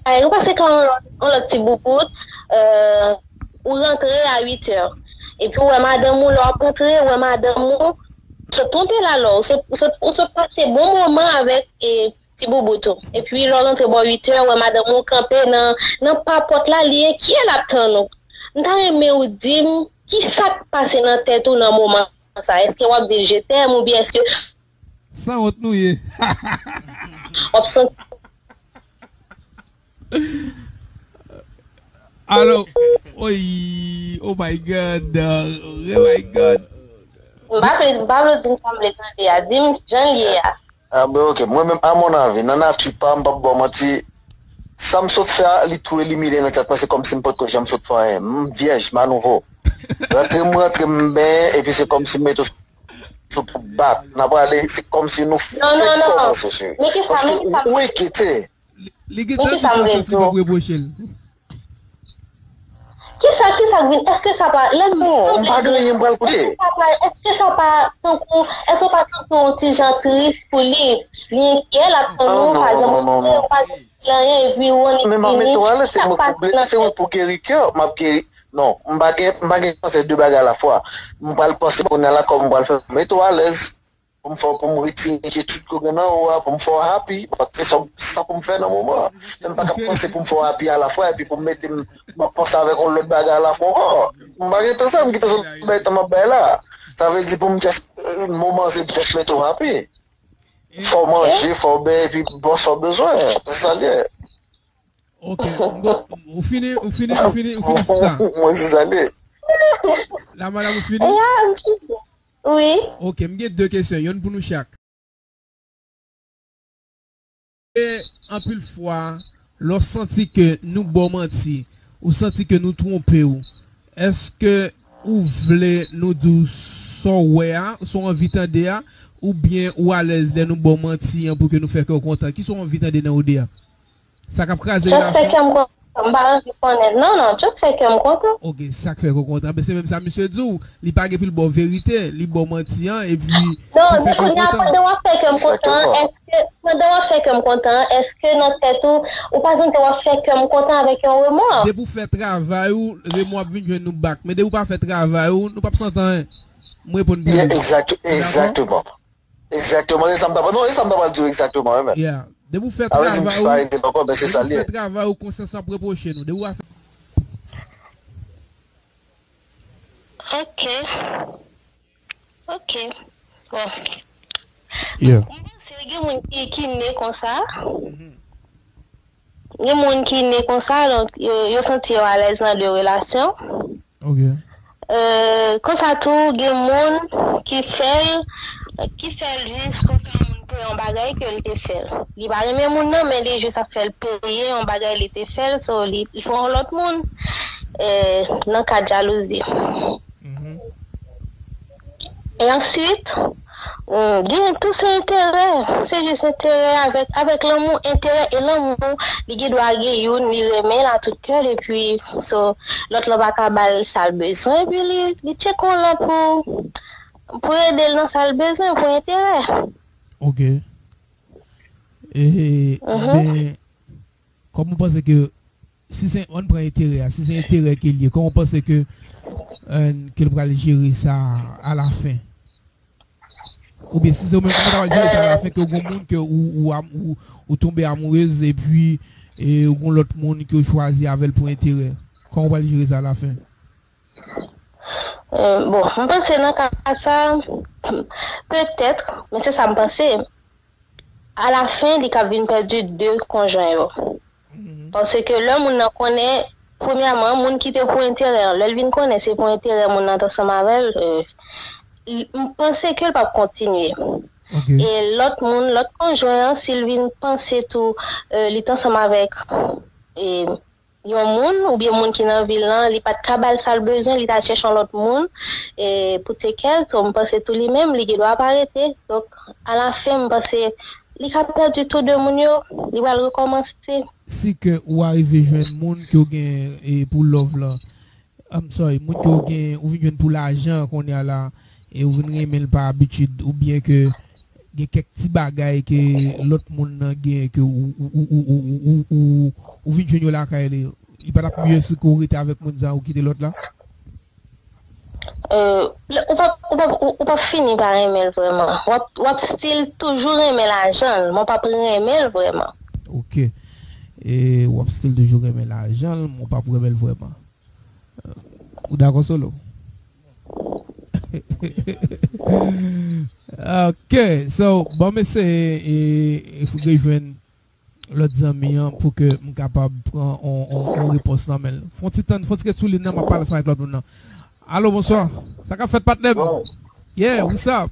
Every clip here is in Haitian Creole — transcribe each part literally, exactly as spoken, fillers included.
bagay, ou pase kay yon lòt, yon lòt ti boubout, euh, ou rantre a uit è. Epi ou wè madanm ou, lè w ap rantre, ou wè madanm ou, ou sot twonpe l alò, ou sot, ou sot, ou sot pase bon moman avèk, e, ti boubout ou. Epi lè w rantre bò uit è, ou wè madanm ou kanpe nan, nan papòt la, li enkyè, l ap tann ou. M ta renmen ou di m, ki sa k pase nan tèt ou nan moman sa? Èske w ap di l je t'aime oubyen èske Sanwont nou ye. W ap santi Alò, oy, oh my God, uh, oh my God. M pa vle, m pa vle di m sanble tande a. Di m jan l ye a. Ah, ben, ok. Mwen menm, a mon avi, nan nati pa m, m p ap ba w manti, sa m sot fè a, li tou elimine nan tèt mwen, se kòmsi m potko janm sot fè anyen. M vyèj, m a nouvo. Rantre m rantre m benyen, epi se kòmsi m mete w sou pou bak. N a prale, se kòmsi nou fèk kòmanse, cheri. Paske ou, ou enkete. Li gen tan kesyon sa si m ap repwoche l. Kisa, kisa k vin? Èske sa pa, lè m sanble di, èske sa pa, èske sa pa tankou, èske w pa santi yon ti jan tris pou li? Li enkyè, l ap tann ou, ou pa janm rantre, ou pa janm di anyen, epi ou annik vini, kisa k pase nan tèt ou? Pou geri kè, m ap geri. Non, m pa gen, m pa gen kansè de bagay alafwa. M pral panse kounye a la kòman m pral fè mete w alèz. Pou m fè w, pou m retire enkyetid ke w gen nan ou a, pou m fè w happy, paske se sa pou m fè nan moman an. Men m pa ka panse pou m fè w happy alafwa epi pou m mete m, m ap panse avèk yon lòt bagay alafwa ankò. M pa gen tan sa, m gentan sot bay tan m ap bay la. Sa vle di pou m just, moman an se just mete w happy. Fè w manje, fè w benyen epi ba w sa w bezwen. Se sa l ye. Ok, ou fini, ou fini, ou fini, ou fini sa. Mwen se sa l ye. La madanm ou fini? Wi. Ok, m gen de kesyon, yonn pou nou chak. E anpil fwa, lè w santi ke nou ba w manti, ou santi ke nou twonpe w, èske ou vle nou di w sa w wè a, sa w anvi tande a, oubyen ou alèz lè nou ba w manti an pou ke nou fè kè w kontan? Kisa w anvi tande nan ou de a? Sa k ap kraze relasyon. Just fè kè m kontan. M pa anvi konnen. Non, non, just fè kè m kontan. Ok, sa k fè kè w kontan. Men se menm sa misye di w, li pa gen pou l ba w verite, li ba w manti an, epi. Non, men kounye a, pandan w ap fè kè m kontan an, èske, pandan w ap fè kè m kontan an, èske nan tèt ou, ou pa santi w ap fè kè m kontan avèk yon remò? Depi w fè travay ou, remò ap vin jwenn nou back. Men depi w pa fè travay ou, nou p ap santi anyen. M reponn pou ou. Egzakteman. Egzakteman, e sa m ta pral, non, e sa m ta pral di w egzakteman, wi, men. Yeah. Depi w fè travay ou, depi w fè travay ou, konsyans ou ap repwoche nou. Depi w ap fè. Ok. Ok. Bon. Yeah. M panse gen moun ki, ki ne konsa. Gen moun ki ne konsa, donk yo, yo santi yo alèz nan de relasyon. Ok. Euh, konsa tou, gen moun ki fè l, ki fè l jis konsa moun peye yon bagay ke l te fè l. Li pa renmen moun nan, men li jis ap fè l peye yon bagay li te fè l, so li, li fè yon lòt moun, euh, nan kad jalouzi. E answit, gen tou se enterè, se jis enterè avèk, avèk lanmou, enterè e lanmou, li gen dwa gen youn, li renmen l a tout kè l, epi, so, lòt lan pa ka ba l sa l bezwen, epi li, li tcheke w lan pou, pou ede l nan sa l bezwen, pou enterè. Ok. E, men, kòman w panse ke, si se, ann pran enterè a, si se enterè ke l ye, kòman w panse ke, ke l pral jere sa alafen? Oubyen si se ou menm, kòman w ta pral jere sa alafen ke w gon moun ke ou, ou, ou, ou tonbe amourez epi e, ou gon lòt moun ke w chwazi avè l pou enterè? Kòman w pral jere sa alafen? Euh, bon, m panse nan ka sa, petèt, men se sa m panse. Alafen, li ka vin pèdi de konjwen yo. Paske lè moun nan konnen, premyèman, moun ki te pou enterè an, lè l vin konnen se pou enterè moun nan t ansanm avè l, euh, m panse ke l p ap kontinye. E lòt moun, lòt konjwen an, si l vin panse tou, euh, li t ansanm avèk, e, yon moun, oubyen moun ki nan vi l lan, li pa t ka ba l sa l bezwen, li t al chèche yon lòt moun, e, pou tek kè l, so, m panse tou li menm, li gen dwa pa rete. Donk, alafen, m panse, li ka pèdi tou de moun yo, li pral rekòmanse. Si ke ou arive jwenn moun ke w gen, e, pou love lan, I'm sorry, moun ke w gen, ou vin jwenn pou lajan kounye a la, e ou vin renmen l pa abitid, oubyen ke gen kèk ti bagay ke lòt moun nan gen ke ou, ou, ou, ou, ou, ou, ou, ou vin jwenn yo lakay li, li pa t ap mye si ke w rete avèk moun sa a ou kite lòt la? Euh, ou p ap, ou p ap, ou p ap fini pa renmen l vrèman. W ap, w ap still toujou renmen lajan l, men w p ap renmen l vrèman. Ok. E w ap still toujou renmen lajan l, men w p ap renmen l vrèman. Ou dakò Solo? Ok, so, bon, mesye, e, e, rejwenn lòt zanmi an pou ke m kapab pran on, on, on repons nan men l. Fon ti tann, fon ti ret sou liy nan, m ap pale ansanm avèk lòt moun nan. Alo, bonswa. Sa k ap fèt, patnè m? Yeah, what's up?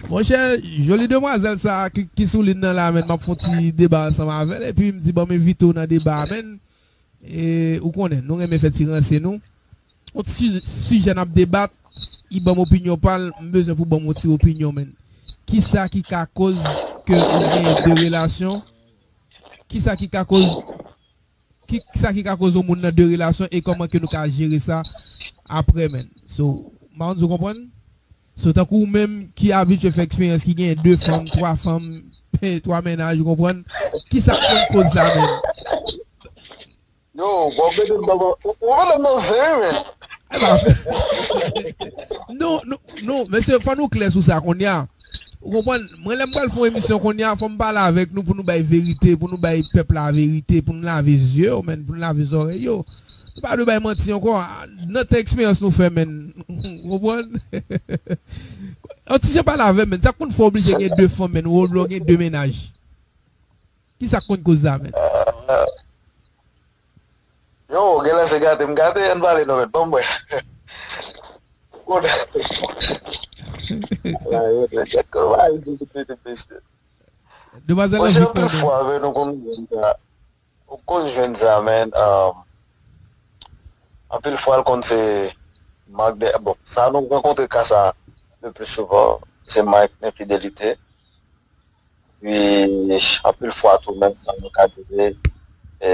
Monchè, joli demwazèl sa a ki, ki sou liy nan la, menn, m ap fon ti deba ansanm avè l, epi m di, ban m envite w nan deba a, menn. E, ou konnen, nou renmen fè ti ranse nou. On ti sijè n ap debat, li ban m opinyon pa l, m bezwen pou ban m on ti opinyon, menn. Kisa ki ka koz ke ou gen de relasyon? Kisa ki ka koz, ki, kisa ki ka koz yon moun nan de relasyon e kòman ke nou ka jere sa apre, menn? So, m pa konn si w konprann? So, tankou ou menm ki abitye fè eksperyans, ki gen de fanm, twa fanm, twa mennaj, ou konprann? Kisa k konn koz sa, menn? Yo, bon, mete m nan, ou mete m nan zen wi, men. Non, non, non, mesye, fò nou klè sou sa kounye a. Ou konprann? Mwen, lè m pral fè yon emisyon kounye a, fò m pale avèk nou pou nou bay verite, pou nou bay pèp la verite, pou nou lave zye yo, menn, pou nou lave zòrèy yo. Nou pa dwe bay manti ankò. Nan tan eksperyans nou fè, menn. Ou konprann? Yon ti jan pale avè m, menn. Sa k konn fè w oblije gen de fanm, menn, ou lè w gen de mennaj? Kisa k konn koz sa, menn? Yo, genlè se gate m gate, ann pale non, menn, ban m wè. Kote. Demwazèl lan vin konnen. Ou konn jwenn sa, ou konn jwenn sa, menn. Anpil fwa, l konn se mank de, bon, sa nou rankontre ka sa le pli souvan, se mank enfidelite. Epi, anpil fwa tou, menm jan nou ka di, e,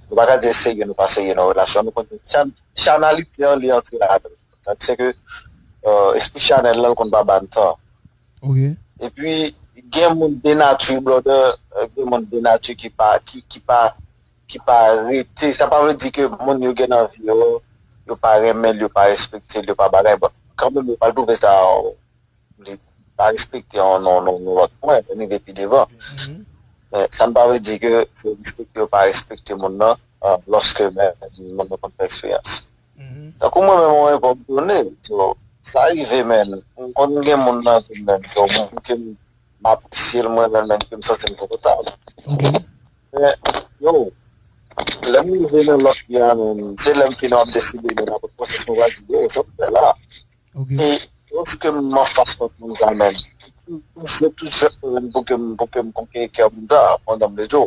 nou pa ka di serye, nou pa serye nan relasyon, nou konn chanalite an li antre ladan l. Sa se ke, e, espri chanèl lan, l konn pa ba n tan. Epi, gen moun de nati, brother, gen moun de nati ki pa, ki, ki pa, ki pa rete. Sa pa vle di ke moun yo gen nan vi yo, yo pa renmen l, yo pa respekte l, yo pa bagay. Bon, kanmenm, yo pral twouve sa, li pa respekte an non, non, non lòt mwen, lè n rive pi devan. Men, sa n pa vle di ke se respekte yo pa respekte moun nan, lòske, men, moun nan konn fè eksperyans. Tankou mwen menm, mwen, bon, m konnen, so, sa rive, menn. M konn gen moun nan vi m, menn, ke moun ke m apresye l, mwen menm, menn, ke m santi m konfòtab. Men, yo, lè m rive nan lòt vi a, menn, se lè m fini ap deside, menn, apre pwosès mwen va di, yo, sa m fè la. E lòske m anfas pòt moun sa, menn, m toujou, toujou jwèt mwen menm pou ke m, pou ke m konkeri kè moun sa, pandan m le di w.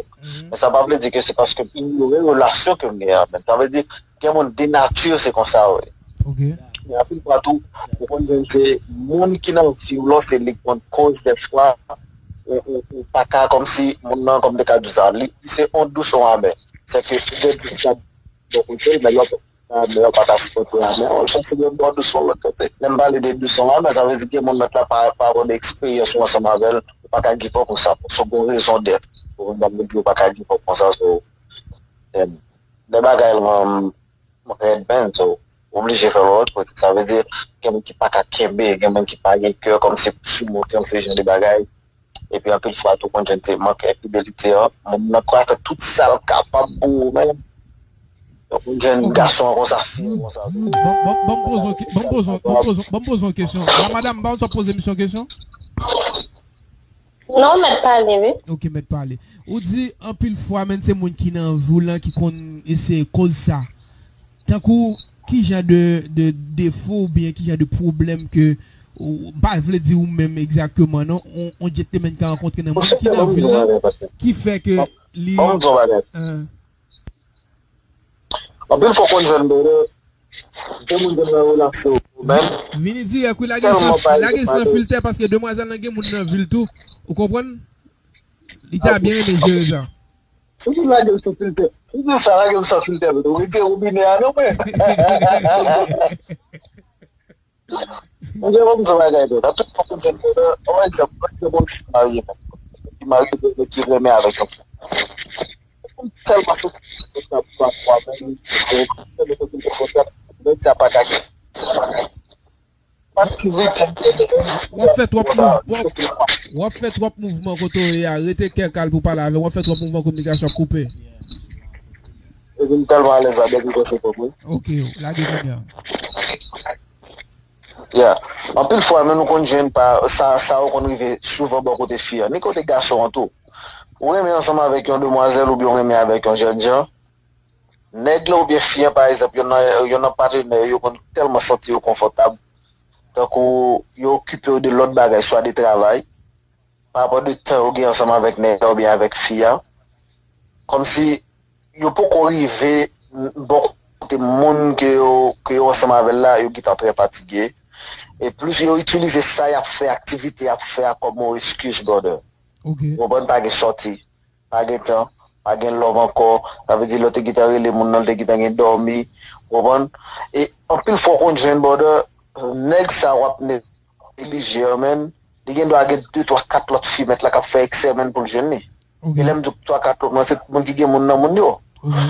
Men sa pa vle di ke se paske m inyore relasyon ke m gen an, menn. Sa vle di, gen moun de nati se konsa yo ye. Men anpil fwa tou, ou konn jwenn se moun ki nan vi w lan, se li k konn koz dèfwa ou, ou, ou pa ka, kòmsi moun nan, kòm m te ka di w sa, li, li se on dous, on amè. Se ke ou gen dous la bò kote l, men lòt, men yo pa ka sipòte amè an, l chèche yon bò dous yon lòt kote. Lè m pale de dous yon amè, sa vle di gen moun lòt la pa, pa gen eksperyans ou ansanm avè l, ou pa ka give up konsa, paske w gen yon rezon dèt. Ou konprann sa m vle di, ou pa ka give up konsa, so, lè bagay lan rèd, menn, so, ou oblije fè l yon lòt kote. Sa vle di, gen moun ki pa ka kenbe, gen moun ki pa gen kè, kòmsi pou simonte yon seri jan de bagay. Epi anpil fwa tou, konn jwenn se mank enfidelite an. Moun nan ka fè tout sa l kapab pou ou, men ou konn jwenn gason an konsa, fi an konsa tou. Ban m poze yon kesyon. La, madanm, m pa konn si w ap poze misye yon kesyon? Non, mèt pale, wi. Ok, mèt pale. Ou di anpil fwa, menn, se moun ki nan vi w lan ki konn eseye koz sa. Tankou, ki jan de, de defo oubyen ki jan de pwoblèm ke ou, m pa vle di ou menm egzakteman non, on, on gentleman ka rankontre nan moun ki nan vi l lan, ki fè ke li. Anpil fwa konn jwenn, brother, de moun ki nan relasyon, menn. Vini dirèk, wi, lage l san, lage l san filtè, paske demwazèl lan gen moun nan vi l tou, ou konprann? Li ta byen renmen jere sa. Ou di lage l san filtè. Ou di sa, lage l san filtè, men ou rete wobinè a non, mwen. Mwen, se yon bagay, bro. Nan tout moun, se yon bagay. Yon egzanp, yon egzanp, yon fi marye, men. Ki marye, men ki renmen avèk yon fi. Tèlman se konfòtab pou avè l, tèlman se konfòtab, nèg sa pa ka gen aktivite. W ap fè twòp mou- w ap- w ap fè twòp mouvman kote w ye a. Rete kè kal pou pale avè m. W ap fè twòp mouvman kominikasyon ap koupe. Epi m tèlman alèz la depi m kòmanse pran mwen. Ok, lage kounye a. Yeah. Anpil fwa, men nou konn jwenn pa sa, sa yo konn rive souvan bò kote fi an, ni kote gason an tou. Ou renmen ansanm avèk yon demwazèl oubyen ou renmen avèk yon jènjan, nèg la oubyen fi an, pa egzanp, yonn nan, yonn nan patnè yo konn tèlman santi yo konfòtab, tankou yo okipe yo de lòt bagay, swa de travay, pa rapò de tan yo gen ansanm avèk nèg la oubyen avèk fi a, kòmsi yo poko rive bò kote moun ke yo, ke yo ansanm avè l la, yo gentan trè fatige. E plis yo itilize sa y ap fè, aktivite y ap fè a kòm yon eskiz, brother. Ok. Ou konprann, pa gen sòti, pa gen tan, pa gen love ankò. Sa vle di lè w te gentan rele moun nan, l te gentan gen dòmi. Ou konprann? E anpil fwa w konn jwenn, brother, nèg sa w ap neglije an, men, li gen dwa gen de, twa, kat lòt fi mèt la k ap fè eksè, men, pou l jwenn li. Ok. E lè m di w twa, kat lòt, mwen, se moun ki gen moun nan moun yo. Ok.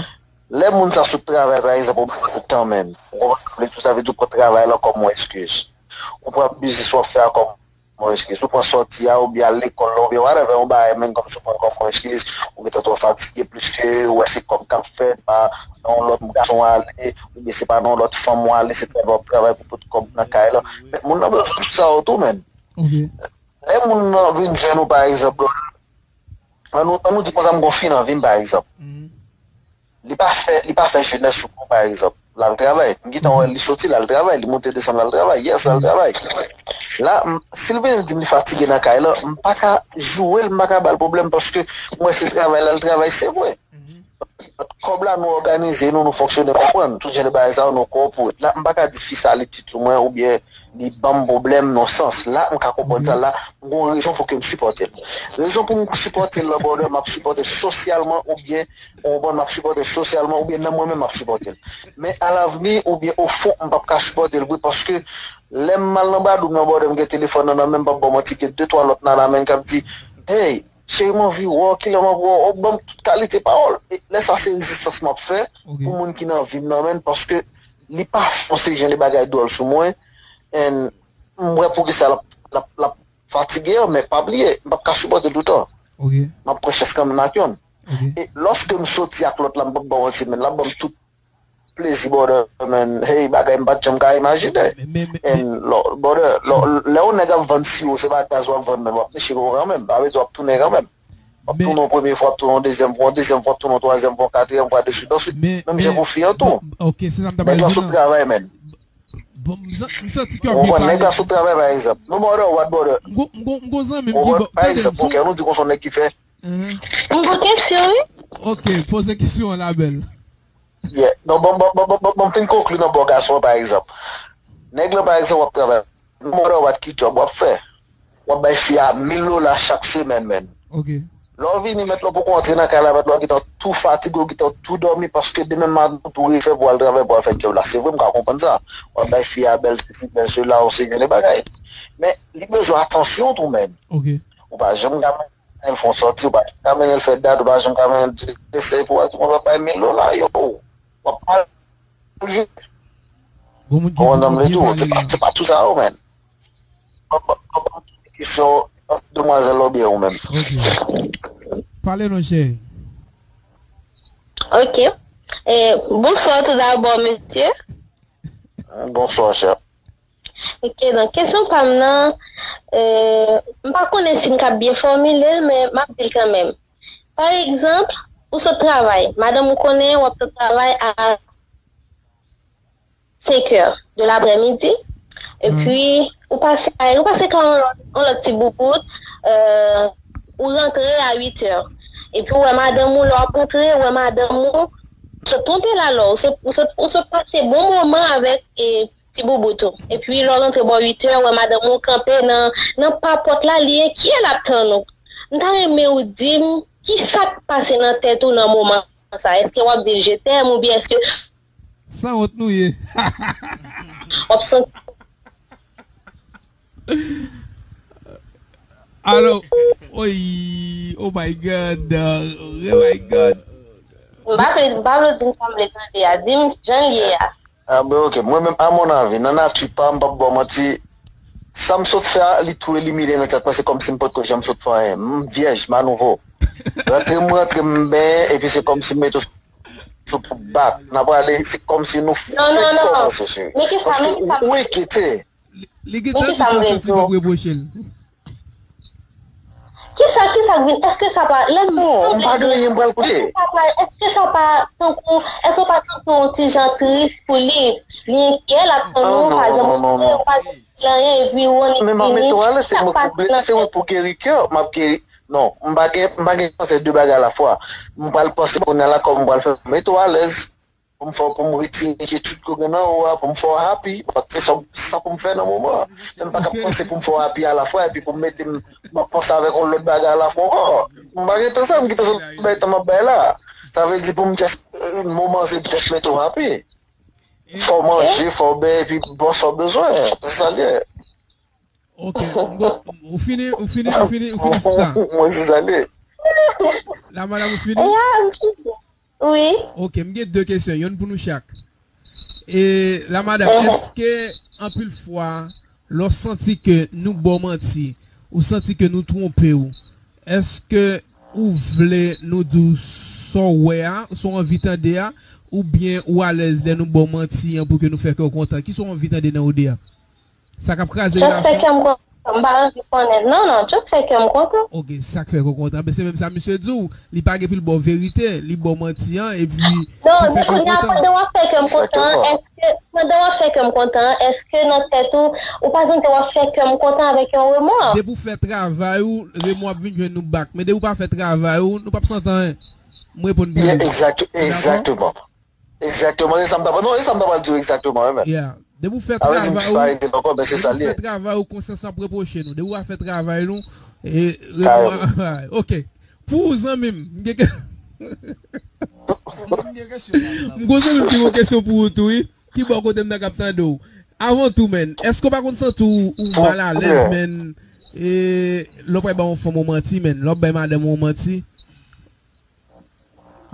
Lè moun sa sot travay, pa egzanp, ou ba l tan, men. Ou konprann? Sa vle di, sa vle di, ou pran travay la kòm yon eskiz. Ou pran biznis w ap fè a kòm yon eskiz. Ou pran sòti a, oubyen al lekòl la, oubyen whatever, yon bagay, men, kòmsi ou pran l kòm yon eskiz. Ou gentan twò fatige, pliske ou wè se kòb k ap fèt, pa nan yon lòt gason w ale, oubyen se pa nan yon lòt fanm w ale, se travay w ap travay pou tout kòb nan kay la. Men moun nan bezwen tout sa yo tou, men. Ok. Lè moun nan vin jwenn ou, pa egzanp, an nou, an nou di konsa, m gon fi nan vi m, pa egzanp. Mhm. Li pa fè, li pa fè jenès sou mwen, pa egzanp. L al travay. M gentan wè li soti, l al travay. Li monte desann, l al travay. Yes, l al travay. La, m- si l vini di m li fatige nan kay la, m pa ka joure l, m pa ka ba l pwoblèm, paske m wè se travay l al travay, se vre. Mhm. Kòb la, nou òganize nou, nou fonksyone, konprann. Tout jan de bagay sa yo, nou corporate. La, m pa ka di fi sa li tchit sou mwen oubyen li ban m pwoblèm nan sans. La, m ka konprann sa. La, m gon rezon pou ke m sipòte l. Rezon pou m sipòte l la, brother, m ap sipòte sosyalman oubyen, ou konprann, m ap sipòte sosyalman oubyen nan mwen menm m ap sipòte l. Men alavni oubyen ofon, m p ap ka sipòte l vre, paske lè m mal nan badou m nan, brother, m gen telefòn nan nan men m, m p ap ba w manti, gen de twa lòt nan nan men k ap di, hey, cheri, m anvi wè w, kilè m ap wè w, ban m tout kalite pawòl. E lè sa se rezistans m ap fè Ok. Pou moun ki nan vi m nan, men, paske li pa fè yon seri jan de bagay dwòl sou mwen, and m wè poukisa l ap, l ap, l ap fatige an, men pa bliye, m p ap ka sipòte l toutan. Ok. M ap pran chans kanmenm ak yonn. Ok. E lòske m soti ak lòt la, m p ap ba w manti, men, l ap ban m tout plezi, brother, men, hey, bagay m pa t janm ka imajine. Men, men, men, And lò, brother, lò, lè yon nèg ap vann siwo, se pa gaz w ap vann, men w ap meche yo kanmenm. Sa vle di w ap tounen kanmenm. W ap Men- tounen yon premye fwa, w ap tounen yon dezyèm fwa, yon dezyèm fwa, w ap tounen yon twazyèm fwa, yon katriyèm fwa, de suite en suite. Men- Menm jan men- pou fi an tou. Bon, ok, se sa m ta Nèg pral la di sot la. travay, men. Bon, m san- m santi ke Ou w ap byen konprann? Nèg la pale. sot travay, pa egzanp. Nou, brother, what, brother? M gon- m gon- m gon zanmi m Ou ki konprann? bon. Pa Tande m, egzanp, ok, Joe. nou di konsa yon nèg ki fè. Mhm. M gon kesyon, wi. Ok, poze kesyon an la, bèl. Yeah. Non, bon, bon, bon, bon, bon, bon, m fin konkli nan bò gason an, pa egzanp. Nèg la, pa egzanp, w ap travay. Mwen, w ap ki djòb w ap fè? W ap bay fi a mil dola chak semèn, men. Ok. Lè w vini, mèt la, w poko antre nan kay la, mèt la, w gentan tou fatige, w gentan tou dòmi, paske demen maten, w tou refè pou w al travay, pou w al fè djòb la. Se vre, m ka konprann sa. W ap bay fi a bèl sesi, bèl sela, yon seri de bagay. Men, li bezwen atansyon tou, men. Ok. Ou pa janm ka mennen l fè yon sòti, ou pa janm ka mennen l fè dat, ou pa janm ka mennen l eseye pou w al, ou pa bay mil dola, yo. W ap mal jwe. Gon moun ki Ou di konprann w sa m vle byen di w, se pale pa, la. Se pa tou sa, yo, men. Ban m, ban m, ban m kesyon demwazèl la oubyen ou menm. Ok. Pale non, cheri. Ok. Eh, bonswa tou dabò, mesye. Bonswa, chè. Ok, donk, kesyon pa m nan, eh, m pa konnen si m ka byen fòmile l, men m ap di l kanmenm. Pa egzanp, ou sot travay, madanm ou konnen w ap sot travay a senk è de laprèmidi, epi ou pase, ou pase ka yon lòt, yon lòt ti boubout, eh, ou rantre a uit è. Epi ou wè madanm ou, lè w ap rantre, ou wè madanm ou, ou sot twonpe l alò, ou sot, ou sot, ou sot pase bon moman avèk, eh, ti boubout ou. Epi lè w rantre bò uit è, ou wè madanm ou kanpe nan, nan pa pòt la, li enkyè, l ap tann ou. M ta renmen ou di m, kisa k pase nan tèt ou nan moman sa? Èske w ap di l je t'aime oubyen èske Sanwont nou ye. w ap santi Alò, oy, oh my God, uh, oh my God. M pa vle, m pa vle di m sanble tande a. Di m jan l ye a. Ah, ben, ok. Mwen menm, a mon avi, nan nati pa m, m p ap ba w manti, sa m sot fè a, li tou elimine nan tèt mwen, se kòmsi m potko janm sot fè anyen. M vyèj, m a nouvo. Rantre m rantre, m benyen, epi se kòmsi m mete w sou pou bak. N a prale, se kòmsi nou fèk kòmanse, cheri. Paske ou, ou enkyete. Li, li gentan gen yon sans li p ap repwoche l. Kisa, kisa k vin? Èske sa pa, lè m Non, m pa gen anyen, m pral koute. Èske sa pa, èske sa pa tankou, èske w pa santi yon ti jan tris pou li? Li enkyè, l ap tann ou, pa janm koute, ou pa janm di anyen, epi ou annik vini. Men m ap mete w alèz, se mwen pou, se mwen pou geri kè, m ap geri. Non, m pa gen, m pa gen panse de bagay alafwa. M pral panse kounye a la, kòman m pral fè pou mete w alèz. Pou m fè w, pou m retire enkyetid ke w gen nan ou a, pou m fè w happy, paske se sa, sa pou m fè nan moman an. Men m pa ka panse pou m fè w happy alafwa, epi pou m mete m, m ap panse avèk yon lòt bagay alafwa ankò. M pa gen tan sa, m gentan sot bay tan m ap bay la. Sa vle di pou m just, euh, moman an se just mete w happy. Fè w manje, fè w benyen, epi ba w sa w bezwen. Se sa l ye. Ok, m go- ou fini, ou fini, ou fini, ou fini sista. Mwen se sa l ye. La madam, ou fini? Wi. Ok, m gen de kesyon, youn pou nou chak. E la madam, èske anpil fwa, lè w santi ke nou ba w manti, ou santi ke nou twonpe w, èske ou vle nou di w sa w wè a, sa w anvi tande a, oubyen ou alèz lè nou ba w manti an pou ke nou fè kè w kontan? Kisa w anvi tande nan ou de a? Sa k ap kraze relasyon? Just fè kè m kontan. M pa anvi konnen. Non, non, just fè kè m kontan. Ok, sa k fè kè w kontan. Men se menm sa misye di w. Li pa gen pou l ba w verite. Li ba w manti an, epi Non, men kounye a, pandan w ap fè kè m kontan, èske, pandan w ap fè kè m kontan, èske nan tèt ou, ou pa santi w ap fè kè m kontan avèk yon remò? Depi w fè travay ou, remò ap vin jwenn nou bak. Men depi w pa fè travay ou, nou p ap santi anyen. M reponn pou ou. Egzakteman. Egzakteman, se sa m ta pral, non, se sa m ta pral di w egzakteman, wi, men. Yeah. Depi w fè travay ou, depi w fè travay ou, konsyans ap repwoche nou. Depi w pa fè travay nou, e, remò a, ok. Pou ou, zanmi m, m gen ke- M gon zanmi m ki gon kesyon pou ou tou, wi. Ki bò kote m nan k ap tande w? Avan tou, menn, èske w pa konn santi w, ou mal alèz, menn, e, lè w pral bay yon fanm yon manti, menn, lè w ap bay madanm ou yon manti?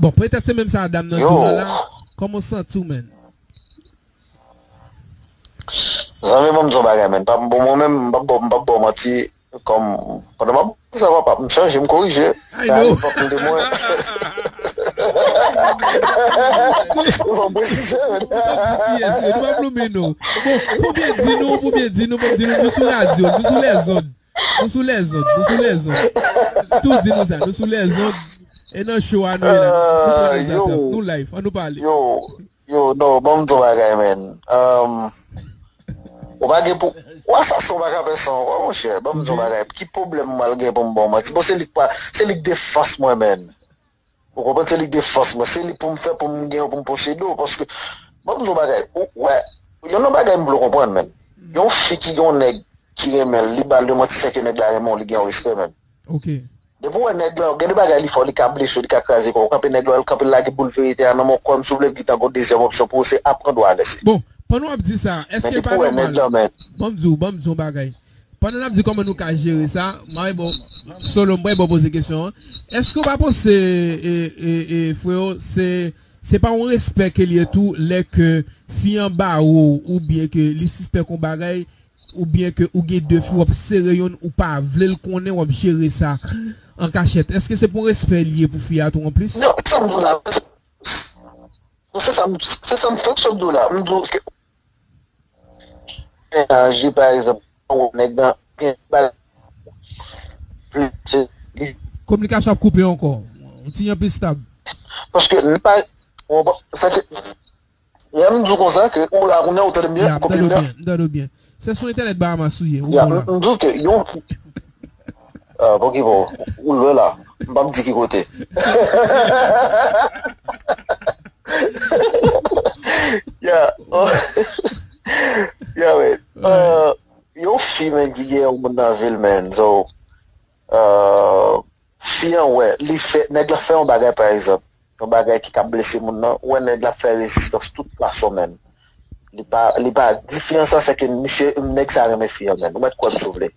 Bon, petèt se menm sa dam nan di w lan la. Kòman w santi w, menn? Zanmi, ban m di w bagay, menn. Pa, bon, mwen menm, m p ap ba w, m p ap ba w manti. Kòm, pandan m ap di sa, papa, m chanje, m korije. I know. Papa m de mwen. Ou pa presize, menn. Ou pa blome, non. Bon, pou byen di nou, pou byen di nou, pou byen di nou, nou sou radyo, nou sou lèzond. Nou sou lèzond, nou sou lèzond. Tou di nou sa, nou sou lèzond. E nan show a nou ye la, nou pran lèzond, nou live, ann nou pale. Yo, yo, non, ban m di w bagay, menn. Um, ou pa gen pou, ou asasen, ou pa ka fè sa ankò, monchè. Ban m di w bagay. Ki pwoblèm m al gen pou m ba w manti? Bon, se li k pa, se li k defans mwen, menn. Ou konprann? Se li k defans mwen. Se li pou m fè, pou m gen, pou m posede w. Paske, ban m di w bagay. Ou, wè, yon nan bagay m vle w konprann, menn. Yon fi ki gen yon nèg ki renmen l, li ba l yon manti, se ke nèg la renmen w, li gen yon respè, menn. Ok. Depi w wè nèg la, gen de bagay li fè w, li ka blese w, li ka kraze kò w. Kanpe nèg la, l kanpe, l lage boul verite a nan men w, kòm si w vle l gentan gon dezyèm opsyon pou w, se aprann ou alèz. Bon, pandan w ap di sa, èske l pa nòmal? Ban m di w, ban m di w yon bagay. Pandan n ap di kòman nou ka jere sa, m a, bon, Solo, m pral ba w poze kesyon an. Èske w pa panse, e, e, e, freo, se, se pa yon respè ke l ye tou, lè ke fi an bare w, oubyen ke li sispèk yon bagay, oubyen ke ou gen de fi w ap sere youn, ou pa vle l konnen, w ap jere sa an kachèt? Èske se pa yon respè l ye pou fi a tou anplis? Non, sa m di w la, se sa m, se sa m fèk sot di w la. M di w ke, aji, pa egzanp, ou nèg nan, gen bagay, se, Kominikasyon ap koupe ankò. Yon ti jan plis stab. Paske li pa, ou konprann, sa ke, ya, m di w konsa ke ou la, kounye a, ou tande m byen, ou konprann m byen? M tande w byen. Se sou entènèt Bahamas ou ye, ou bon la. M di w ke yon, ah, bon, ki bon, ou lwen la. M p ap di ki kote. Ya. Ya, men. Euh, yon fi, men, ki gen yon moun nan vil, men. So, euh, fi an wè, li fè, nèg la fè yon bagay, pa egzanp, yon bagay ki ka blese moun nan, ou wè nèg la fè rezistans tout fason, menn. Li pa, li pa di fi an sa, se ke misye, nèg sa renmen fi an menm. Ou mèt kwè m si w vle.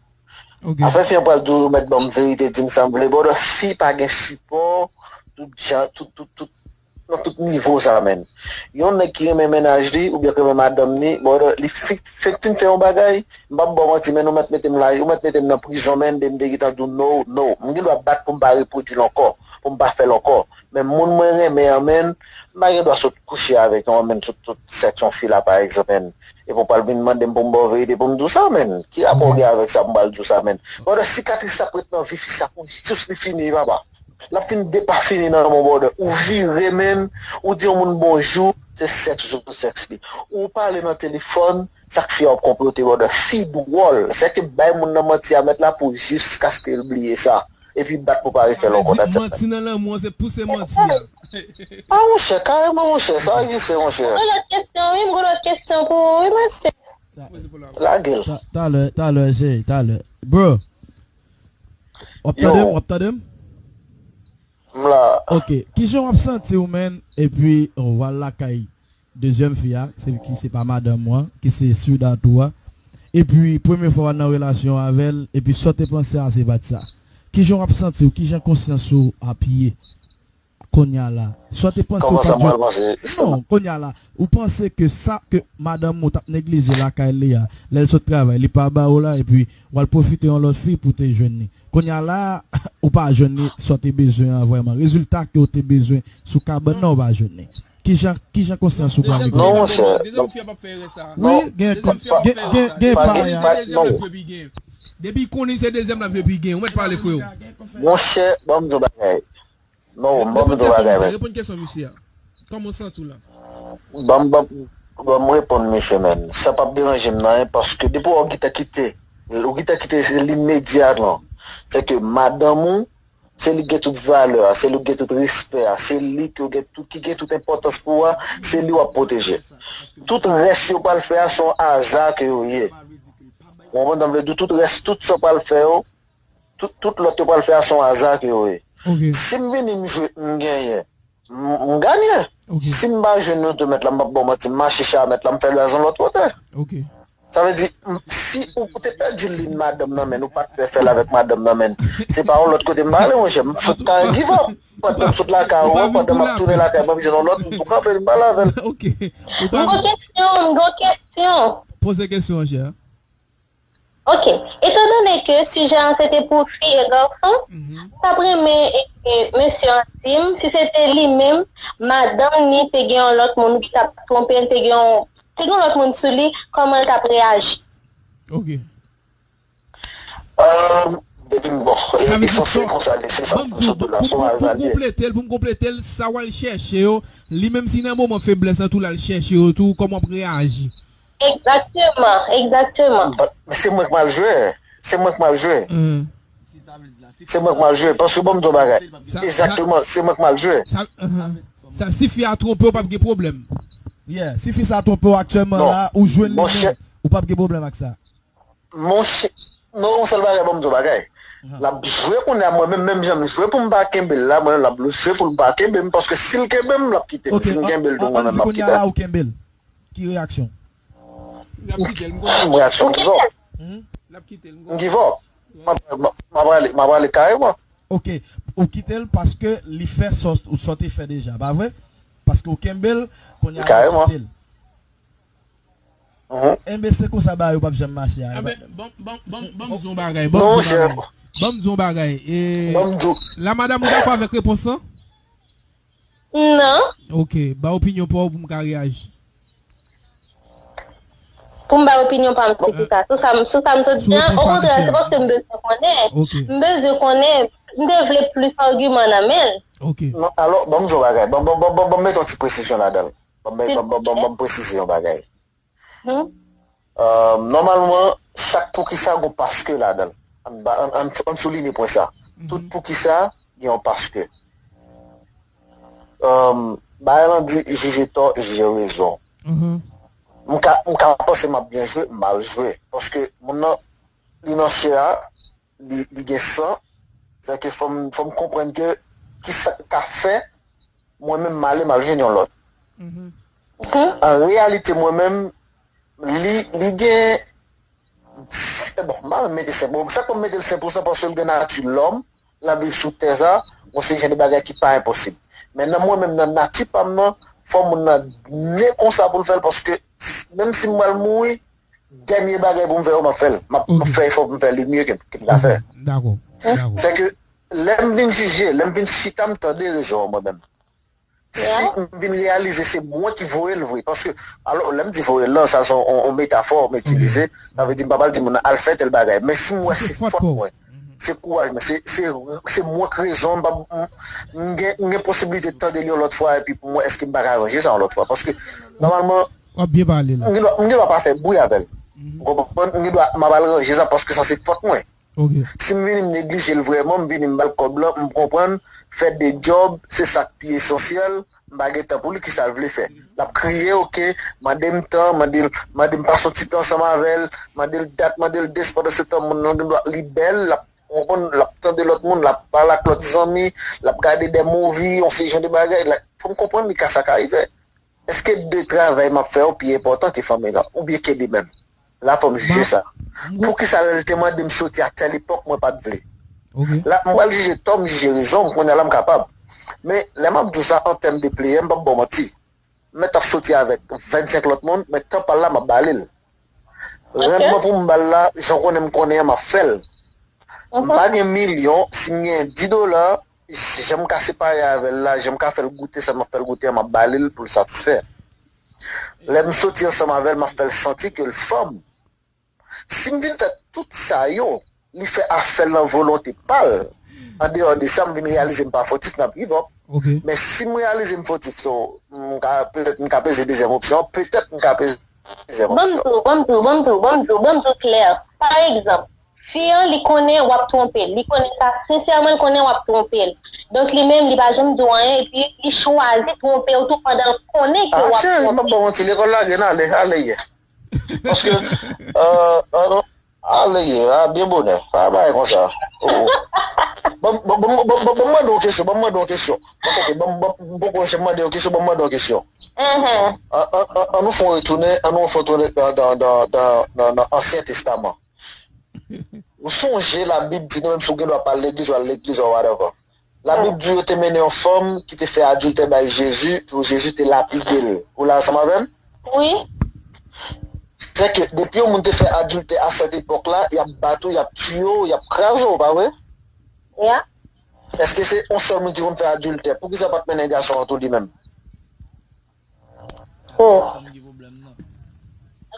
Afè fi an pral di w, ou mèt ban m verite, di m sa m vle. Brother, fi pa gen sipò, tout jan, tout, tout, tout, nan tout nivo sa, menn. Yon nèg ki renmen mennaj li, oubyen ki renmen madanm li, brother, li fi, fèk fin fè yon bagay, m p ap ba w manti, menn, ou mèt mete m la, ou mèt mete m nan prizon, menn, de m te gentan di w no, no. M gen dwa bat pou m pa repwodui l ankò, pou m pa fè l ankò. Men moun mwen renmen an, menn, m pa gen dwa sot kouche avèk yon, menn, sot, sot sèks yon fi la, pa egzanp, menn. Epi w pral vin mande m pou m ba w verite pou m di w sa, menn. Ki rapò w gen avèk sa pou m pral di w sa, menn? Brother, sikatris sa ap ret nan vi fi sa pou jis li fini, papa. L ap fin depafini nan men w, brother. Ou vire, menn, ou di yon moun bonjou, se sèks ou sèks li. Ou pale nan telefòn, sa k fè w ap konplote, brother. Fi dwòl. Sèke bay moun nan manti a mèt la pou jiskaske l bliye sa. Epi bat pou pa refè l ankò, that's it. Manti nan lanmou an, se pouse manti a. Ah, monchè, kareman, monchè, sa egziste, monchè. Mwen gen lòt kesyon, wi, mwen gen lòt kesyon pou ou, wi, mesye. Lage l. Ta- Talè, talè, cheri, talè. Bro, w ap tande m? Yo. W ap tande m? M la. Ok. Kijan w ap santi w, menn? Epi, w al lakay dezyèm fi a, se ki se pa madanm ou an, ki se sweetheart ou a. Epi, premye fwa w al nan relasyon avè l, epi sa w te panse a, se pa t sa. Kijan w ap santi w? Kijan konsyans ou ap ye? Kounye a la. Sa w te panse ou pa t jwenn. Non, kounye a la. Ou panse ke sa ke madanm ou t ap neglije lakay li a, lè l sot travay, li pa ba ou la, epi w al pwofite yon lòt fi pou te jwenn li. Kounye a la, ou pa jwenn li, sa w te bezwen an vrèman. Rezilta ke w te bezwen sou kabann nan, ou pa jwenn li. Kijan, kijan konsyans ou pral regle? Non, monchè. Wi, gen, gen, gen, gen pa a. Depi konnen se dezyèm la vle pi gen. Ou mèt pale, freo. Monchè, ban m di w bagay. Non, ban m di w bagay, men. Reponn kesyon misye a. Kòman w santi w la? Ban m, ban m, ban m reponn misye, men. Sa p ap deranje m nan anyen, paske depi w gentan kite, ou gentan kite li imedyatman. Se ke madanm ou, se li ki gen tout valè a, se li ki gen tout respè a, se li ki gen tout, ki gen tout enpòtans pou ou a, se li w ap pwoteje. Tout rès yo pral fè a, se yon aza ke yo ye. Ou konprann sa m vle di w? Tout rès, tout sa w pral fè yo, tout, tout lòt yo pral fè a, se yon aza ke yo ye. Si m vini, m jwe, m genyen, m, m ganye. Si m pa jwenn nou tou, mèt la, m p ap ba w manti, m mache chak mèt la, m fè l al yon lòt kote. Sa vle di, m, si ou, ou te pèdi liy madanm nan men, ou pa t pè fè l avèk madanm nan men, se pa yon lòt kote m prale, monchè, m sot ka give up. Pandan m sot lakay ou an, pandan m ap tounen lakay mwen, m jwenn yon lòt, m tou kanpe, m pale avè l. M gen kesyon, m gen kesyon. Poze kesyon an, chè. Ok. Etandone ke sijè an se te pou fi e gason, m t ap renmen, e, e, mesye an di m si se te li menm, madanm ni te gen yon lòt moun ki t ap twonpe l, te gen yon, te gen yon lòt moun sou li, kòman l t ap reyaji? Ok. Depi m, bon, esansyèl konsa, li se sa pou sot la, se yon aza li ye. Pou m konplete l, pou m konplete l, sa w al chèche yo, li menm si nan moman feblès lan tou, l al chèche yo tou, kòman w ap reyaji? Egzakteman, egzakteman. But, men se mwen k mal jwe. Se mwen k mal jwe. Se mwen k mal jwe. Paske bon, m di w bagay. Egzakteman, se mwen k mal jwe. Sa, sa, si fi a twonpe w, p ap gen pwoblèm. Yeah, si fi sa twonpe w aktyèlman la, ou jwenn li menm, ou p ap gen pwoblèm ak sa. Monchè, non, yon sèl bagay, ban m di w bagay. L ap jwe kounye a, mwen menm, menm jan m jwe pou m pa kenbe l la, mwen menm l ap jwe pou l pa kenbe m, paske si l kenbe m, l ap kite m. Si m kenbe l tou, mwen menm m ap kite l. Ki reyaksyon? M reyaksyon, m give up. M give up. M ap, m ap, m ap ale, m ap ale kareman. Ok, ou kite l paske li fè sa w te fè deja, pa vre? Paske ou kenbe l, kounye a ou kite l. Enben, se konsa bagay yo p ap janm mache a. Enben, ban m di yon bagay, ban m di yon bagay. Ban m di yon bagay. E, la madanm ou dakò avèk repons lan? Non. Ok, ba opinyon pa w pou m ka reyaji. Pou m bay opinyon pa m sou sa. Sou sa m, sou sa m sot di an, okontrè, se paske m bezwen konnen. M bezwen konnen. M te vle plis agiman nan men l. Ok. Non, alò, ban m di yon bagay. Ban, ban, ban, ban, ban m mete yon ti presizyon ladan l. Ban m, ban, ban, ban, ban m presize yon bagay. Euh, nòmalman, chak poukisa gon paske ladan l. Ann ba, ann, ann, ann souliye pwen sa. Tout poukisa gen yon paske. Euh, bagay lan di, jije tò, jije rezon. M ka, m ka panse m ap byen jwe, m mal jwe. Paske moun nan, li nan chè a, li, li gen san. Fè ke fò m, fò m konprann ke kisa k ka fè mwen menm m ale m al jwenn yon lòt. An reyalite, mwen menm, li, li gen, bon, m pa menm mete senk, bon, sa k fè m mete l senk pou san, paske l gen nati lòm, l ap viv sou tè sa, yon seri jan de bagay ki pa enposib. Men nan mwen menm, nan nati pa m nan, fò moun nan ne konsa pou l fè l, paske menm si m pral mouri, dènye bagay pou m fè yo, m ap fè l. M ap, m ap fè efò pou m fè le mieux ke, ke m ka fè. Dakò. Dakò. Se ke lè m vin jije, lè m vin chita, m tande rezon an mwen menm. Si m vin reyalize se mwen ki voye l vre. Paske, alò, lè m di voye l lan, sa se yon, yon metafò m itilize. Sa vle di, m pa pral di moun nan al fè tèl bagay. Men si m wè se fòt mwen, se kouraj mwen, se, se, se mwen k rezon, m pa, m, m gen, m gen posiblite tande l yon lòt fwa, epi pou mwen, èske m pa ka ranje sa yon lòt fwa? Paske, nòmalman, w ap byen pale la. M gen dwa, m gen dwa pa fè bri avè l. Ou konprann? M gen dwa, m ap al ranje sa paske sa se fòt mwen. Si m vini m neglije l vrèman, m vini m ba l kòb lan, m konprann, fè de djòb, se sa k pi esansyèl, m pa gen tan pou li, kisa l vle fè? L ap kriye, oke, mande m tan, mande l, mande m pase yon ti tan ansanm avè l, mande l dat, mande l des, pandan se tan moun nan gen dwa li bèl, l ap, ou konprann, l ap tande lòt moun, l ap pale ak lòt zanmi, l ap gade de movie, yon seri jan de bagay, fò m konprann li ka sa ka rive. Èske de travay m ap fè yo pi enpòtan ke fanmi lan, oubyen ke li menm? La fò m jije sa. Poukisa lè l te mande m soti a tèl epòk mwen pa t vle? La m pral jije tò, m jije rezon m, kounye a la m kapab. Men lè m ap di w sa an tèm de player, m p ap ba w manti. M mèt ap soti avèk vennsenk lòt moun, men tan pa l la m ap ba li l. Randman pou m ba l la, jan w konnen m konnen an, m ap fè l. M pa gen milyon, si m gen dis dola, jan m ka separe avè l la, jan m ka fè l goute sa m ap fè l goute an, m ap ba li l pou l satisfè. Lè m soti ansanm avè l, m ap fè l santi ke l fò m. Si m vin fè tout sa yo, li fè afè l nan volonte pa l. Andeyò de sa, m vin reyalize m pa fotif, m ap give up. Men si m reyalize m fotif, so, m ka, petèt m ka peze dezyèm opsyon, petèt m ka peze dezyèm opsyon. Ban m di w, ban m di w, ban m di w, ban m di w, ban m di w klè. Pa egzanp, fi an, li konnen w ap twonpe l. Li konnen sa, sensèman, li konnen w ap twonpe l. Donk, li menm, li pa janm di w anyen, epi li chwazi twonpe w tou pandan l konnen ke w ap twonpe l. Ah, cheri, m ap ba w manti, lekòl lage n ale, ale ye. Paske, euh, euh, ale ye, a byen bonè, pa bagay konsa. Ban m mande w kesyon, ban m mande w kesyon. M poko janm mande w kesyon, ban m mande w kesyon. An nou fè w retounen, an nou fè w tounen nan Ansyen Testaman. Ou sonje Labib di nou, menm si w gen dwa pa al legliz, ou al legliz, or whatever. Labib di yo te mennen yon fanm ki te fè adiltè bay Jezi, pou Jezi te lapide l. Ou la ansanm avè m? Wi. Se ke depi yon moun te fè adiltè a sèt epòk la, y ap bat ou, y ap tiye w, y ap kraze w, pa vre? Ya. Èske se yon sèl moun ki konn fè adiltè? Poukisa pa t mennen gason an tou li menm? Oh.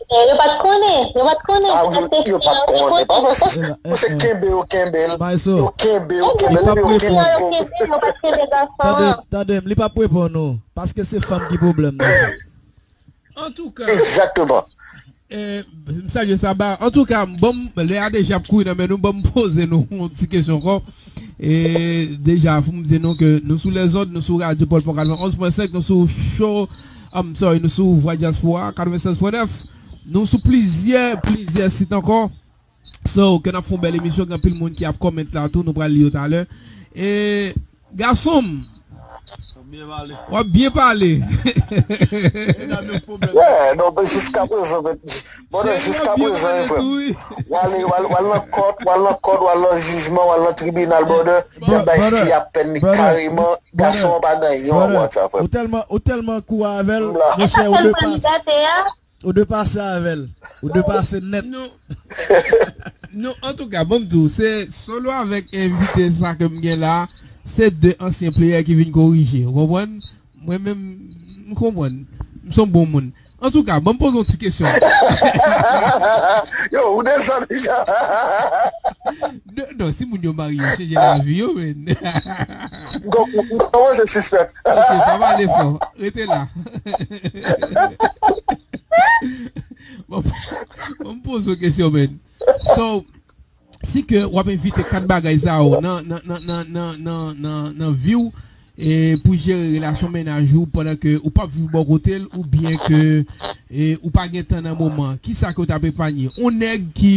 Yo pa t konnen, yo pa t konnen. Ah, yo, yo pa t konnen. Pa vre sa, se kenbe yo kenbe l. Yo kenbe yo kenbe l, yo kenbe yo. Yo pa t kenbe gason an. Tande, tande, li p ap reponn ou. Paske se fanm ki pwoblèm nan. Antouka. Egzakteman. Eh, m salye Saba. Antouka, bon, lè a deja ap kouri nan men nou, bon, m poze nou yon ti kesyon ankò. E deja, fò m di nou ke nou sou lèzòd, nou sou radyo Pòl Pò katrevenn onz pwen senk, nou sou show, I'm sorry, nou sou Vwa Dyaspora katrevennsèz pwen nèf. Nou sou plizyè, plizyè sit ankò. So, ke n ap fè yon bèl emisyon, gen anpil moun ki ap comment la tou, nou pral li yo talè. E, gason m, w ap byen pale. Yeah, non, men jiska prezan, men, bon, jiska prezan, frè m. W ale, w al, w al nan kòt, w al nan kòt, w al nan jijman, w al nan tribinal, brother. Y ap bay fi a pèn li kareman, gason an pa gen yon wòt sa, frè m. Ou tèlman, ou tèlman kou avè l, monchè, ou depase. Ou depase avè l. Ou depase nèt. Non, antouka, ban m di w, se Solo avèk envite sa ke m gen la, se de ansyen player ki vin korije, ou konprann? Mwen menm, m konprann. M se yon bon moun. Antouka, ban m poze yon ti kesyon. Yo, ou desann deja. Non, si moun yo marye, yo chanje lavi yo, men. M kòmanse sispèk. Ok, pa pale fò. Rete la. Bon, bon, m poze w kesyon, men. So, si ke w ap evite kat bagay sa yo nan, nan, nan, nan, nan, nan, nan, nan vi w, e pou jere relasyon mennaj ou pandan ke ou p ap viv bò kote l, oubyen ke, e, ou pa gen tan nan moman, kisa ke w t ap epanye? On nèg ki,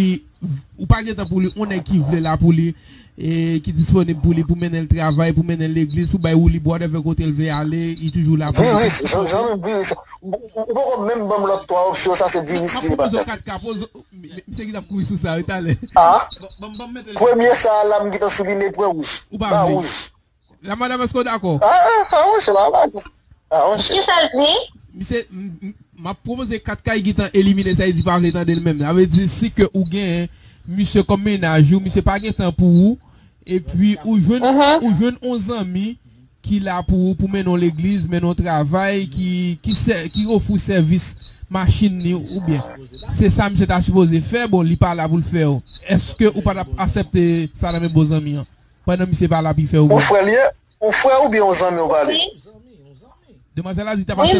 ou pa gen tan pou li, on nèg ki vle la pou li, e ki disponib pou li, pou mennen l travay, pou mennen l legliz, pou bay woulib, whatever kote l vle ale, li toujou la pou li. Viris, zanmi m, viris. Ou poko menm ban m lòt twa opsyon, sa se viris li ye, patnè. Misye ki t ap kouri sou sa wi talè. Ah, premye sa a la m gentan souliye pwen wouj. Ou pa vle. Wouj. La madam, èske w dakò? Ah, ah, ah, monchè, la, la. Ah, monchè. Kisa l di? Misye, m ap pwopoze kat kay gentan elimine sa, li di pa vle tande l menm. Sa vle di si ke ou gen misye kòm mennaj ou, misye pa gen tan pou ou, epi ou jwenn, ou jwenn yon zanmi ki la pou ou, pou mennen w legliz, mennen w travay, ki, ki, ki ofri w sèvis machin li, oubyen se sa misye ta sipoze fè, bon, li pa la pou l fè w. Èske ou pa t ap aksepte sa nan men bon zanmi an? Pandan misye pa la pou l fè w byen. Yon frè l ye? Yon frè oubyen yon zanmi w pale? Demwazèl la di ta pase.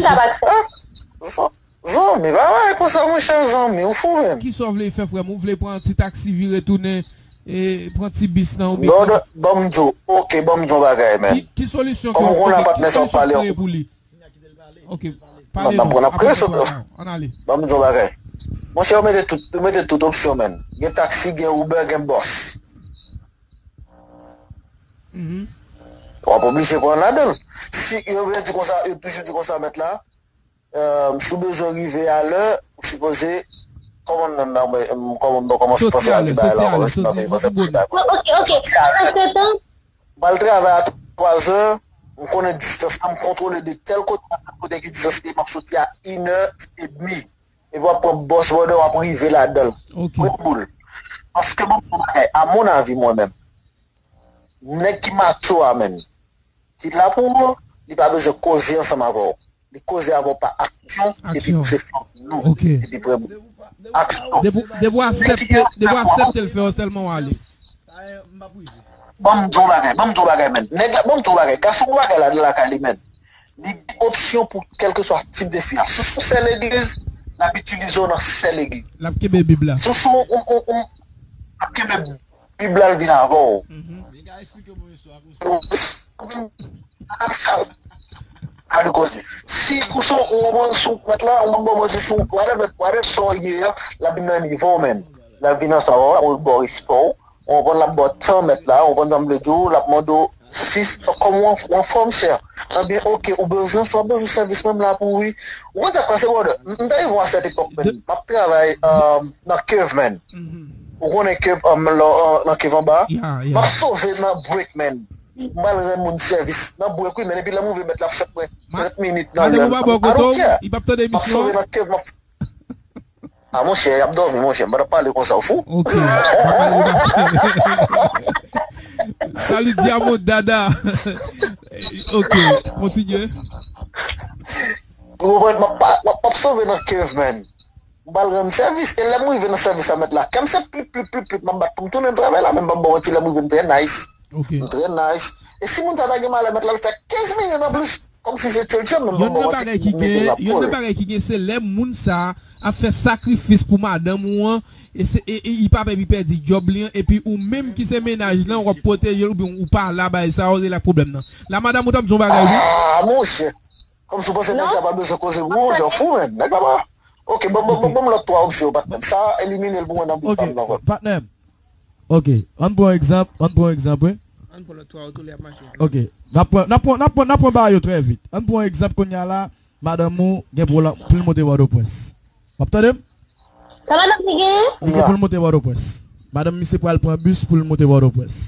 Zanmi, pa bagay konsa, monchè, zanmi, ou fou menm. Kisa w vle fè, frè m? Ou vle pran ti taksi vire tounen, e, pran ti bis nan, oubyen non, non, ban m di w, ok, ban m di w yon bagay, menm. Ki, ki solisyon ke w kreye pou li? Ok, pale non, non, non, n ap kreye sou. Ann ale. Ban m di w yon bagay. Monchè, yo mete tout, yo mete tout opsyon, menm. Gen taksi, gen Uber, gen bòs. W ap oblije pran ladan l. Si yo vle di konsa, yo toujou di konsa, mèt la, si w bezwen rive alè, ou sipoze, kòman nan, nan, kòman, kòman, kòman se panse a ti bagay la, kòman se nan peyi panse pou bagay. Ok, ok. Antretan, m pral travay a twazè, m konnen distans la, m kontwole de tèl kote a tèl kote ki distans li, m ap soti a inè edmi. Epi w ap pran bòs bòdè, w ap rive ladan l. Ok. Red Bull. Paske bon, bon bagay, a mon avi mwen menm, nèg ki macho a menm, ki la pou ou, li pa bezwen koze ansanm avè w. Li koze avè w pa aksyon, epi pouse fanm nou, epi pran aksyon. Depi, depi w aksepte, depi w aksepte l fè w sèlman w ale. Ban m di w bagay, ban m di w bagay, menn. Nèg la, ban m di w bagay. Gason gon bagay la nan lakay li, menn. Li gen opsyon pou kèlkeswa tip de fi a. Si w se yon sè legliz, l ap itilize w nan sè legliz. L ap kenbe Bib la. Si w se yon, yon, yon, yon, l ap kenbe Bib la, l vin avè w. Gade koze. Si ou se yon, ou konprann, si w mèt la, ou konprann, si w whatever, whatever sa w ye a, l ap vin nan nivo w, menn. L ap vin nan sa w, ou ba w respè w. Ou konprann, l ap ba w tan mèt la, ou konprann sa m vle di w, l ap mande w, sis, kòman w an-, w anfòm, chè? Ebyen, oke, ou bezwen sa, w bezwen sèvis, mwen m la pou ou, wi. Ou konn sa k pase, brother? M, m t arive yon sèt epòk, menn. M ap travay, um, nan kev, menn. Ou konnen kev, um, lò, uh, nan kev anba? M ap sove nan break, menn. M al rann moun sèvis nan break, wi, menn. Epi lè m rive, mèt la ap sèt mwen trant minit nan lè m. I p ap tande emisyon an. M ap sove nan kev, m ap A, monchè, y ap dòmi, monchè. M pa t ap pale konsa, ou fou? Ok. Salut, Diamond Dada. Ok, kontinye. Ou konprann, m ap pa, m ap, m ap sove nan kev, menn. M pral rann sèvis. E lè m rive nan sèvis la, mèt la, kè m se plip, plip, plip, plip, m ap bat pou m tounen travay la, men m p ap ba w manti, lè m rive, m trè nice. Ok. M trè nice. E si moun sa ta gen malè, mèt la, l fè kenz minit anplis. Kòmsi se chèlchè, menm. Youn nan bagay ki gen, youn nan bagay ki gen, se lè moun sa a ap fè sakrifis pou madanm ou an, e se, e, e, li pa pè, li pèdi djòb li an, epi ou menm ki se mennaj lan, w ap pwoteje l, oubyen ou pa la bay sa, ou se la pwoblèm nan. La, madanm ou t ap di yon bagay, wi. Ah, monchè. Kòmsi w panse nèg sa pa bezwen koze pou ou, jan fou, menn. Nèg la pa. Ok, ban, ban, ban, ban m lòt twa opsyon, patnè m. Sa, elimine l pou mwen nan bout pa m nan vòt. Patnè m. Ok, ann pran egzanp, ann pran egzanp, wi. Ann pran lòt twa oto, li ap mache. Ok, n ap pran, n ap pran, n ap pran, n ap pran bagay yo trè vit. Ann pran egzanp kounye a la, madanm ou gen pou l, pou l monte Pòtoprens. W ap tande m? Sa madanm li genyen? Li gen pou l monte Pòtoprens. Madanm misye pral pran bis pou l monte Pòtoprens.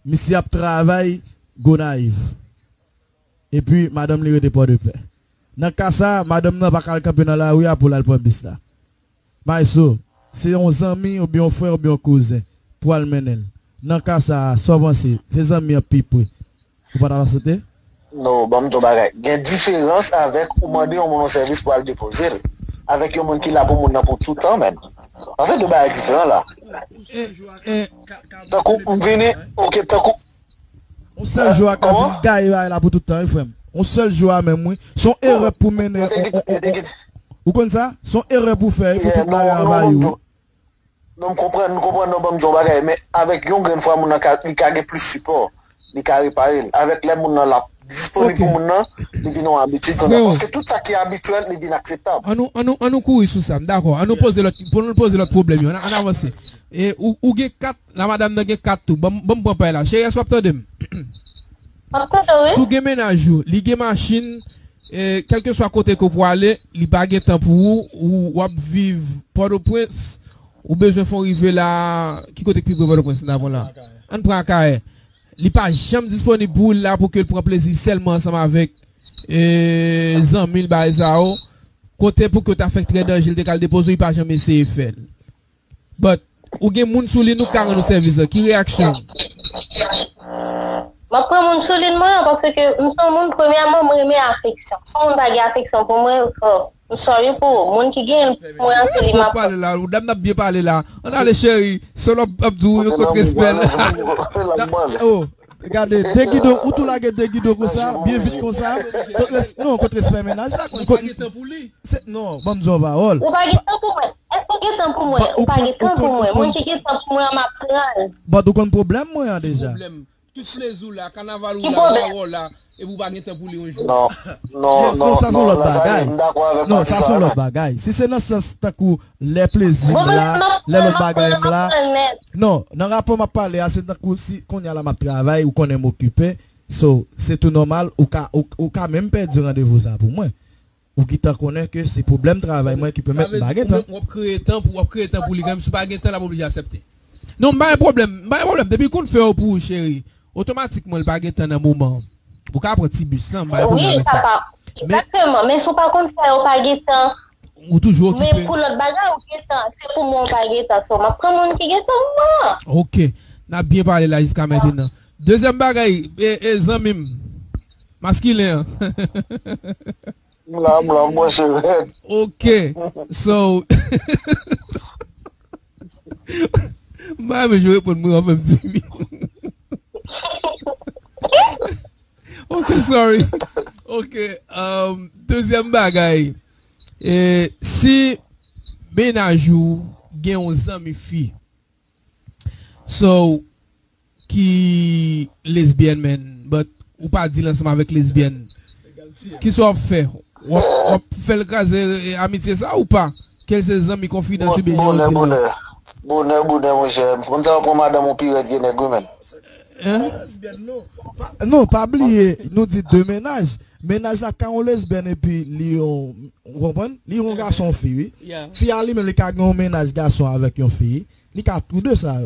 Misye ap travay Gonayiv. Epi, madanm li rete Pòdepè. Nan ka sa a, madanm nan pa ka al kanpe nan lari a pou l al pran bis la. Maestro, se yon zanmi oubyen yon frè oubyen yon kouzen pou al mennen l. Nan ka sa a, sa w panse? Se zanmi an pi pre. Ou pa t ap aksepte? Non, ban m di w bagay. Gen diferans avèk ou mande yon moun yon sèvis pou al depoze l, avèk yon moun ki la pou moun nan pou toutan, menn. Sa se de bagay diferan la. E, e, tankou m vini, ok, tankou Yon sèl jou a ka vin gaye bagay la pou tout tan, wi, frè m. Yon sèl jou a menm, wi. Se yon erè pou mennen, on, on, on, on. Ou konn sa? Se yon erè pou fè, wi, pou tout bagay anvayi w, wi. Non, m konprann, m konprann, non, ban m di w yon bagay, men avèk yon grenn fwa moun nan ka, li ka gen plis sipò. li ka repare l. Avèk lè moun nan l ap disponib pou moun nan, li vin yon abitid kounye a. Paske tout sa ki abityèl, li vin akseptab. An nou, an nou, an nou kouri sou sa, m dakò. An nou poze lòt, pou nou poze lòt pwoblèm yo, an, an avanse. E ou, ou gen kat, la madanm nan gen kat tou. Ban m, ban m pran pay la. Cheri, èske w ap tande m? M ap tande w, wi. Si w gen mennaj ou, li gen machin, e, kèlkeswa kote ke w prale, li pa gen tan pou ou, ou w ap viv Pòtoprens, ou bezwen fè w rive la, ki kote k pi pre Pòtoprens, n ta pran la? Ann pran Akayè. Li pa janm disponib pou ou la pou ke l pran plezi sèlman ansanm avèk, e, zanmi l, bagay sa yo. Kote pou ke w ta fè k trè danje, li te ka al depoze w, li pa janm eseye fè l. But, ou gen moun sou liy ou ka rann ou sèvis la. Ki reyaksyon w? M ap pran moun sou liy mwen an, paske m se yon moun, premyèman, mwen renmen afeksyon. Si yon moun pa gen afeksyon pou mwen, oh, m sorry pou ou. Moun ki gen l pou mwen an, se li m ap pran. Pale la, ou dam n ap byen pale la. Ann ale, cheri. Sèl w ap, ap di w, yon kote respè l. Oh, gade, de gido, ou tou lage de gido konsa, byen vit konsa. Kot res-, non, kot respè mennaj la, kot, kot, se, non, ban m di w yon pawòl. Ou pa gen tan pou mwen. Èske w gen tan pou mwen? Ou pa gen tan pou mwen. Moun ki gen tan pou mwen an, m ap pran l. But ou konn pwoblèm mwen an deja. Pwoblèm. Tout plezi w la, kanaval ou la, wawa w la, epi w pa gen tan pou li yon jou. Non, non, non, sa se yon lòt bagay. Non, sa se yon lòt bagay. Si se nan sans tankou lè plezi m la, lè lòt bagay m la. Non, nan rapò m ap pale a, se tankou si kounye a la m ap travay, ou konnen m okipe. So, se tou nòmal, ou ka, ou, ou ka menm pèdi randevou sa pou mwen. Ou gentan konnen ke se pwoblèm travay mwen ki pèmèt m pa gen tan. W ap kreye tan pou, w ap kreye tan pou li, menm si w pa gen tan, l ap oblije aksepte. Non, m pa gen pwoblèm, m pa gen pwoblèm. Depi l konn fè yo pou ou, cheri, otomatikman, li pa gen tan nan moman an. Ou ka pran ti bis lan, m pa gen pwoblèm avèk sa. Egzakteman, men si w pa konn fè yo, w pa gen tan. Ou toujou okipe. Men pou lòt bagay, ou gen tan. Se pou mwen, w pa gen tan. So, m ap pran moun ki gen tan pou mwen an. Ok. N ap byen pale la jiska mentenan. Dezyèm bagay, e, e, zanmi m. Maskilen an. M la, m la, m branche rèd. Ok. So, m pa renmen jan w reponn mwen an, fè m timid. Ok, sorry. Ok, um, dezyèm bagay. E, si mennaj ou gen yon zanmi fi, so, ki lesbyèn, man, but ou pa deal ansanm avèk lesbyèn. Kisa w ap fè? W ap, w ap fè l kraze, e, amitye sa ou pa? Ke l se zanmi konfidans oubyen jan yo di l la. Bonè, bonè, bonè, monchè. Moun sa yo pran madanm ou pi rèd ke nèg wi, man. Hein? Non, pa bliye, nou di de mennaj. Mennaj la ka yon lesbyèn epi li yon, ou konprann? Li yon gason fi, wi. Fi a li menm, li ka gen yon mennaj gason avèk yon fi. Li ka tou de sa yo.